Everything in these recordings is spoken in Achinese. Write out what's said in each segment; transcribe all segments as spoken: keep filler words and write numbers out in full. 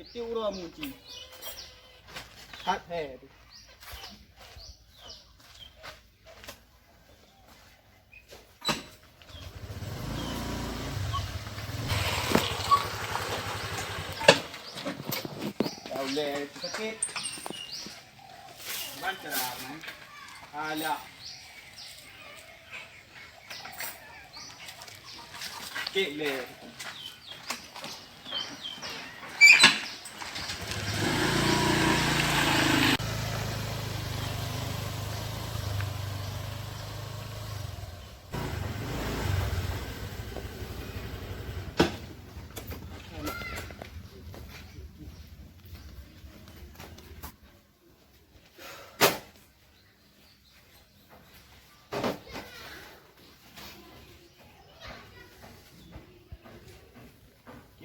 Ti uroe muci. Hat he tu. Tahu le sakit. Ban cara mai. Alah. Kek le.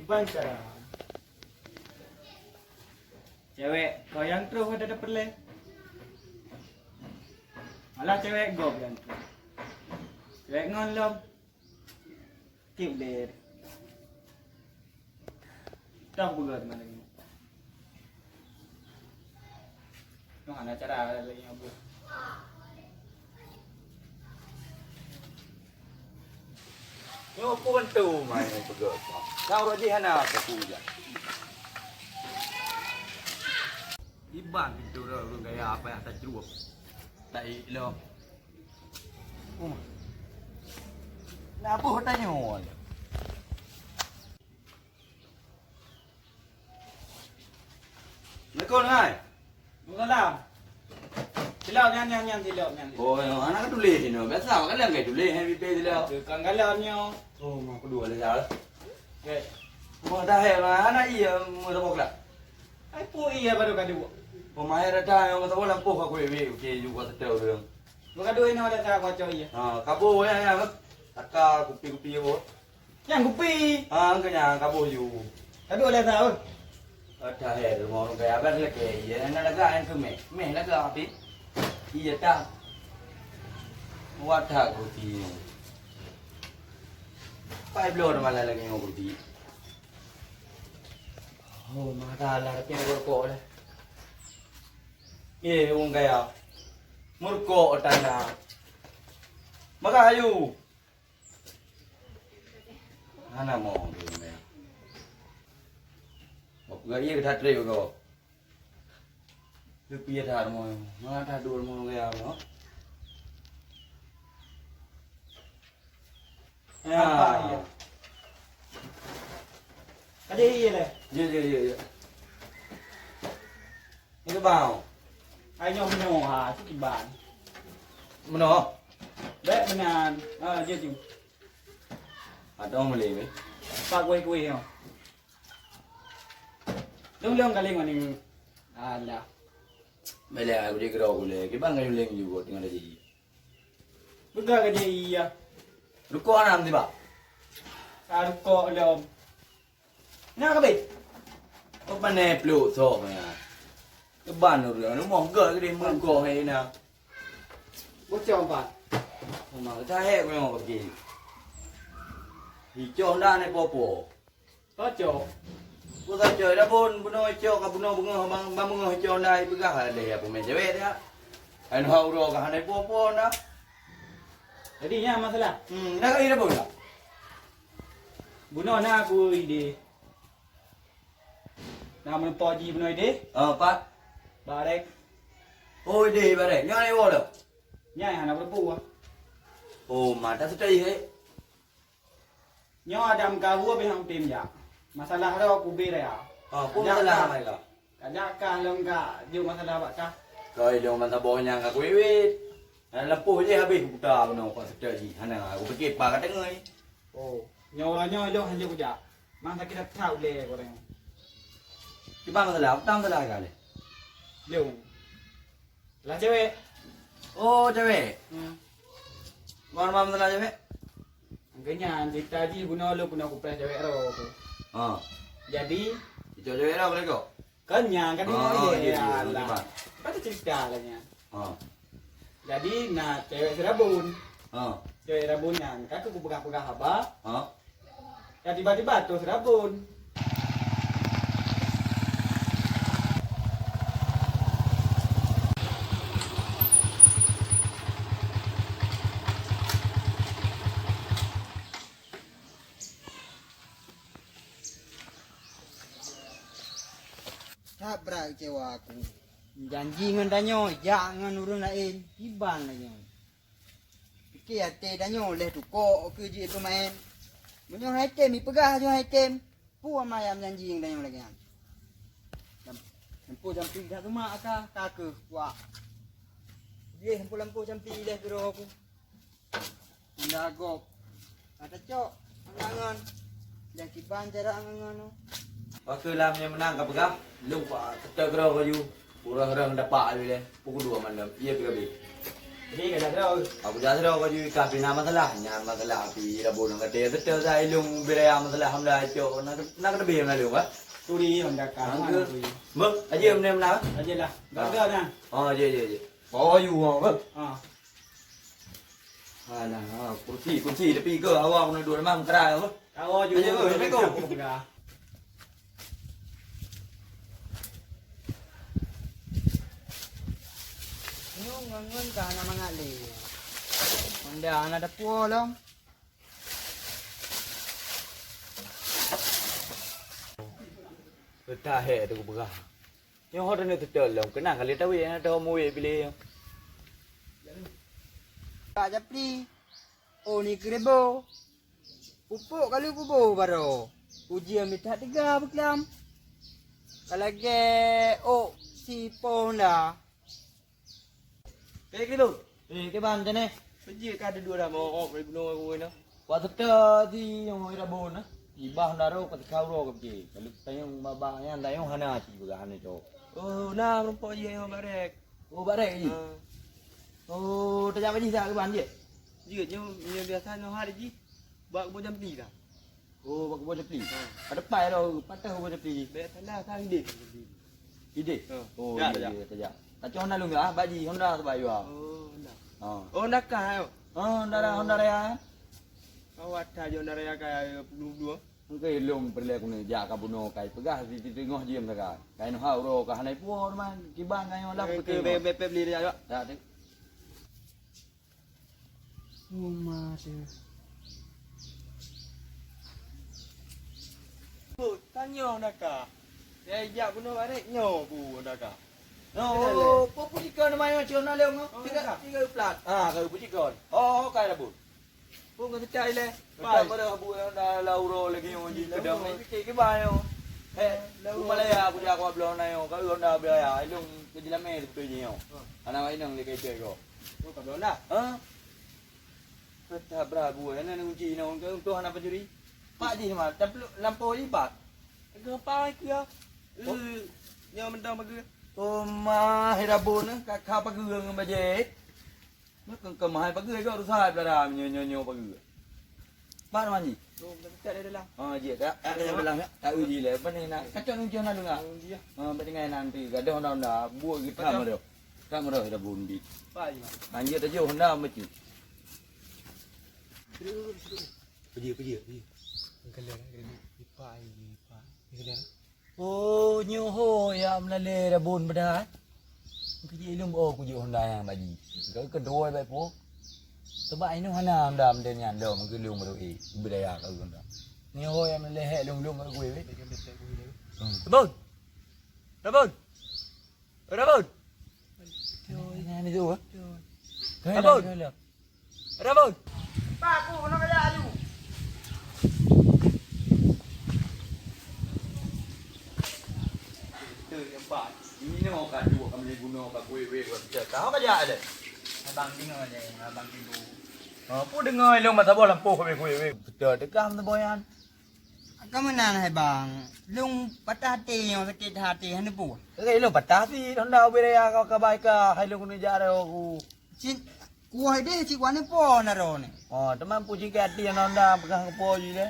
Kiban cara? Cewek kau nyang troh ada peureulèe. Malah cewek gob nyang troh. Cewek ngon lom. Kip ler. Tong peugah teuma lagèe nyoe. Nyoe hana cara lagèe nyoe buet. Nyoe pun tu mai peugah. Kau rot jih hana aku jak. Iban pintoe ureueng gaya apa nyang tacruep. Tak ilok. Oh. Naboh tanyoe. Assalamualaikum, hai. Waalaikumsalam. Silop nyan, nyan, nyan, silop nyan. Oh, anak tuléh inoe. Biasa, kan lagèe tuléh, hai, pipi silop. Tukang galon nyoe. Oh, mak kedua le, Sal. Oke. Mau dah, hai, anak iya, mau dah boklah. Ai, pu iya baru kadu. Pemain rata yang kata bola poh aku ewe, oke, juga tetap orang. Bukan duit ni ada cara kacau iya. Ha, kabo ya, ya. Taka kupi-kupi ya, bo. Yang kupi. Ha, angkanya kabo yu. Tapi oleh tahu. Ada ya, rumah orang kaya abang lagi. Ya, nak lagak yang tu meh. Meh lagak api. Iya tak. Wadah kupi. Pai bloe malah lagi ngau kupi. Oh, masalah tapi rukok dah. Eh, wong kaya. Meurukok tanda. Maka ayu. Hana mau tu ya. Kok gak iya kita trip kok. Leupie that rumoh, mangat that duek rumoh lagèe nyoe. Ya. Apa iya? Ada iya leh. Ya, ya, ya, ya. Itu bau. Ai nyoe meunoe ha, tu kiban. Meunoe? Bèk meunan. Ha, jeuet ju. Atau meuli weh. Pak kueh-kueh nyoe. Lôn-lôn kali ngon ni. Alah. Belek aku di keudroe kulè. Kiban ka yuleng juga tinggal di. Peugah ka jadi iya. Rukok hana tiba. Ah, rukok lom. Nyoe ka beh. Kau pandai peluk sok nya. Keban ureueng rumoh gak gede meurukoh hai na. Bocor empat. Memang cahek kau yang pergi. Hijau ndak naik popo. Kocok. Ku kocok dah pun bunoe cok ka bunoe beungoh bang bang beungoh cok ndai peugah leh ya pemain cewek dia. Anu hak uroe ka hana po-po dah. Jadi nya masalah. Hmm, dah kali dah pun dah. Bunoe na aku ide. Na meuneupo ji bunoe ide. Oh, Pak. Barek. Oh, ide barek. Nyoe ai wo dah. Nya hana berpu. Oh, mata sudah ye. Nyoe ada meukaru habéh nyang tem jak. Masalah roh kubé raya. Ah, peue masalah ka, mai ka? Ka jak ka lom ka jok masalah bak ka. Koi lom masa boh nyang ka kuiwit. Hana leupah jih habéh kuta bunoe pak seutôt jih. Hana, aku pikir pa ka teungoh. Oh, nyoe uroe nyoe lom hanjeuet kujak. Mang sakét that ulèe goreng. Kiban masalah, apa masalah ka lé? Lom. Lah cewek. Oh, cewek. Hmm. Bukan masalah cewek. Angkanya cerita ji bunoe lôn pernah kupreh cewek ro tu. Ha. Jadi, itu cewek ro boleh kok? Kan nyan kan. Oh, iya, iya, iya, alah. Kan cerita lah nyan. Ha. Jadi na cewek Serabun. Ha. Cewek Serabun nyan kan aku peugah-peugah haba. Ha. Ya tiba-tiba tu Serabun. That brat keucewa aku. Janji ngon tanyoe, jak ngon ureuëng laén, kiban tanyoe. Pike até tanyoe lheueh tukok keu jeuet peumaén. Meunyoe hai tem, ipeugah nyoe hai tem, peue ma nyang janji ngon tanyoe lagée nyan. Lam-, lampôh jampi that teuma aka, ka keuh, wah. Jih lampôh jampi lheueh keudroe aku. Nda gob. Ka tacok angan-angan. Dan kiban cara angan-angan tu. Pakon lam nyang meunang ka peugah, lôn kuat teutap keudroe kaju. Ureuëng-ureuëng dapat lé, pukul dua malam. Iya, pi ka bi. Jadi, ka jak keudroe. Aku jak keudroe kaju, ka pi na masalah. Nyan masalah api Rabon nyang kata, teutap sa ilong beraya masalah Honda cok. Na, na keuteubi na lôn, ka? Turi Honda ka. Angka. Mana turi? Meuh, aja meunang-meunang. Aja lah. Ah. Gagal dah. Oh, aja, aja, aja. Oh, you, oh, beuh. Ah. Alah, ha, kursi, kursi, tapi ke awak kena duduk dalam kerai apa? Tahu juga. Ayo, assalamualaikum. Nyoe ngon-ngon ka hana mangat lé. Honda hana teupuoh lom. Betah hek tu beurah. Nyoe ho teuneuh teutôt lom, keunan kali tawi nyang teuh muwit biléh nyoe. Pak Japli, oh ni keuribo. Pupuk kalu kubo baroe. Uji mita tiga beuklam. Ka lagée ôk si po Honda. Eh, Kidong. Eh, kiban, Janet? Peue jeuet ka dudoe dah, mau ôk dari gunong aku ni. Wak seutôt si nyang ira bon, eh. Ibah naro ka teuka uroe ka pike. Kalau tanyong babah nyan, tanyong hana cit peugah hana cok. Oh, na meurumpok jih nyang barek. Oh, barek jih? Ha. Oh, tajak bak jih dak kiban jih? Jeuet, nyoe, nyoe biasa nyoe hari jih. Bak kebun jampi dah. Oh, bak kebun jampi. Ha. Pada pai tu, patah kebun jampi. Bèk salah, sang idéh. Idéh? Ha. Oh, ya, iya, ya. Iya, tajak. Tacok Honda lôn ya, bak jih Honda sebab ayah. Oh, Honda. Ha. Oh, Honda kah, ayo? Ha, Honda, oh. Honda Raya. Kau ada je Honda Raya kah, ayo, puluh dua. Engke lôn peureulèe keuneuk jak ka bunoe kai peugah di teungoh jeuem sagai. Kai neuha uroe ka hana ipuwoe teuma kiban ka nyoe lam peuting. Bèk, bèk, bèk beli dia, ya. Ya, tu. Uma tu. Oh, tanyoe Honda kah. Nyang jak bunoe barek nyoe bu Honda kah. Oh, po pujikon nama nyoe cuma leueng. Oh, tiga, tiga plat. Ah, ka pujikon. Oh, kai dah bu. Pun ka teucai lé. Teucai pada abu Honda la uroe lagi nyoe ji pedang ni. Cek ke ba nyoe. Heh, Malaya aku jak aku bloe Honda nyoe. Ka Honda Malaya. Ilong ke jelamé tu betul nyoe. Anak inong dia kecek ko. Oh, ka bloe Honda? Ha? Peta bra gua, na kunci na untung hana pencuri. Pak jih mah, tapi lampau lipat. Ke apa ke ya? Eh, nyoe mendang bagus. Oh, mah, hira bon, ka, ka pageue ngon bajèe. Nyoe keu, keu mahai pageue, keu rusak beudara, nyoe, nyoe, nyoe pageue. Mat mani. Oh, dah dekat dia dalam. Ha, jeuet, tak? Tak ada dalam, tak? Tak uji lah. Apa ni nak? Kacau nunjuk nak dengar. Oh, dia. Ha, berdengar nanti. Gadoh dah, dah. Buat kita macam mana? Tak marah dah bundi. Pai. Anjir tajuk Honda macam. Pergi, pergi, pergi. Kalian, kalian. Ipai, ipai. Kalian. Oh, nyoe ho ya meulale rabon beuda. Keuji ilong oh kujok Honda nyang baji. Keu kedua baik po. Sebab inoe hana Honda meudan nyan dong, meugeulong baru eh. Budaya kau Honda. Nyoe ho ya meulale hek long-long kat kueh weh. Hmm. Rabon. Rabon. Rabon. Nah, nah, nah, tu, ah. Rabon. Rabon. Pak, aku nak kaya ayu. Betul, nampak. Ini nak kau kadu, kami guna, kau kuih, kuih, kuih. Tahu kaya ada. Abang tengok je, abang tidur. Apa dengar ilong masa boh lampu kau kuih, kuih. Betul, tegam tu boyan. Ka meunan hai bang, lôn patah até nyoe sakét até hana peue. Keu lôn patah sit honda ubé raya ka, ka bai ka hai lôn keuneuk jak raya ku. Cit kuah deh cit kuah ni po na ro ni. Oh, teuma pu cit até honda peugah ngon po jih lé.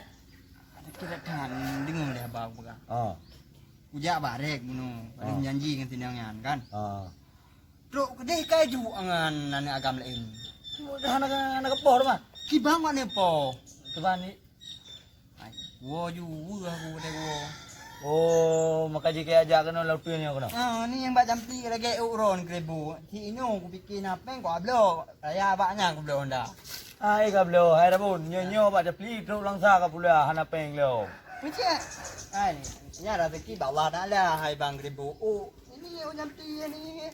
Ada kira kan deungoe lé haba peugah. Oh. Kujak barek bunoe, ada janji ngon sinong nyan kan. Oh. Trok keudeh ka ju angan aneuk agam laén. Dah hana, hana geupoh teuma. Kibang wak ni po. Teuma ni. Ai, woe ju weueh aku kata woe. Oh, maka jih kaya jak keunoe lalu tu nyoe keunoe. Ah, ni nyang bak jampi lagèe uk ron keribu. Cik inoe kupikir na pèng kok abloe. Raya bak nyan kubloe honda. Ai ka bloe, hai Rabon, nyoe nyoe bak jampi trok langsa ka pula hana pèng lom. Peucek. Ai, Nyan raseuki bak Allah Taala, hai Bang Geurimbok. Oh, ini oh nyang pli ni. Eh,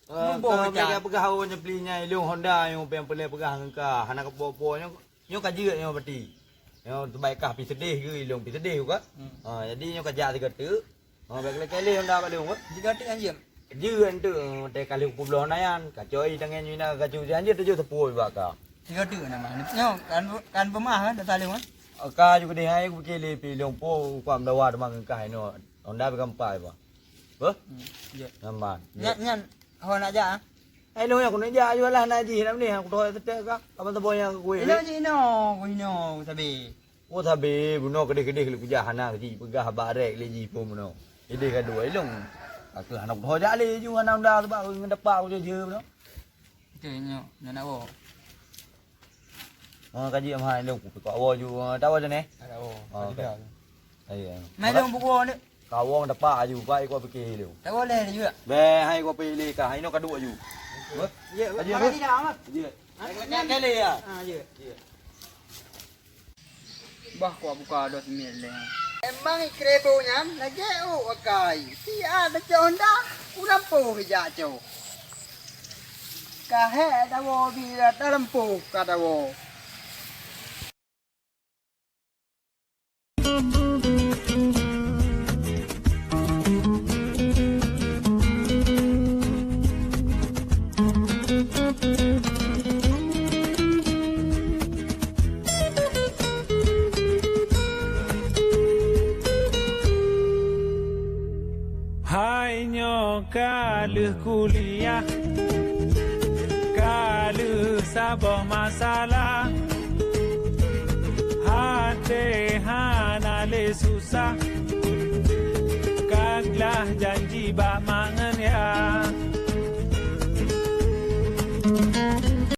muboh ka keucak. Mega peugah oh nyang pli nyan, ilong Honda nyang peureulèe peugah ngon ka. Hana kapo-po nyoe, nyoe ka jeuet nyoe berarti. Nyoe teubaik kah pi seudeh keu ilong pi seudeh ka. Hmm. Ha, jadi nyoe ka jak sigoe teuk. Ha, bèk lé-lé Honda bak lôn, weh. Sigoe teuk nyan jeuet. Jeuet enteuk, watèe ka lheueh kupeublôh Honda nyan. Kacoi tangai nyoe na kacoi nyan jeuet tujoh teupue bak ka. Sigoe teuk nama. Nyoe kan, kan peumah kan, dah saléng kan? Ka ju keudeh hai kupike lé pi lôn po, kuam dawa teuma ngon kah inoe. Honda pi gampang, bah. Beuh? Hmm, jeuet. Nyaman. Nyan, nyan, ho nak jak, ah? Hai lôn, aku nak jak, ayolah nak jih, nak meunih, aku toh setek ka. Kapan teuboh nyang aku kueh. Inoe jih inoe, ku inoe, ku sabe. Oh, sabe, bunoe keudeh-keudeh lé kujak hana jih peugah barek lé jih pun bunoe. Ideh ka dua ilong. Aku hana kutoh jak lé ju hana Honda sebab ngon depak aku je bunoe. Oke, nyoe, nyoe nak woe. Ha, kaji am hai lôn ku pekak woe ju, ha, tak woe je neh. Ada woe. Ha, ada oke. Dah. Iya. Mai lôn buku woe ni. Kawong depak aju, pai ku pikir lôn. Tak boleh juga. Beh, hai ku pilih kah, inoe ka duek aju. Beh? Ya, aja, makasih dah, Mak. Ya. Ha? Kali ya. Ha, ya. Ya. Bah, kubuka dos mil lé. Emang ikrebo nyan lagèe ôk akai. Siat tacok Honda, u lampôh ijak cok. Ka hék tawoe bila talampôh ka tawoe. Hai nyoe ka lheueh kuliah, ka lheueh saboh masalah, até hana lé susah, ka glah janji bak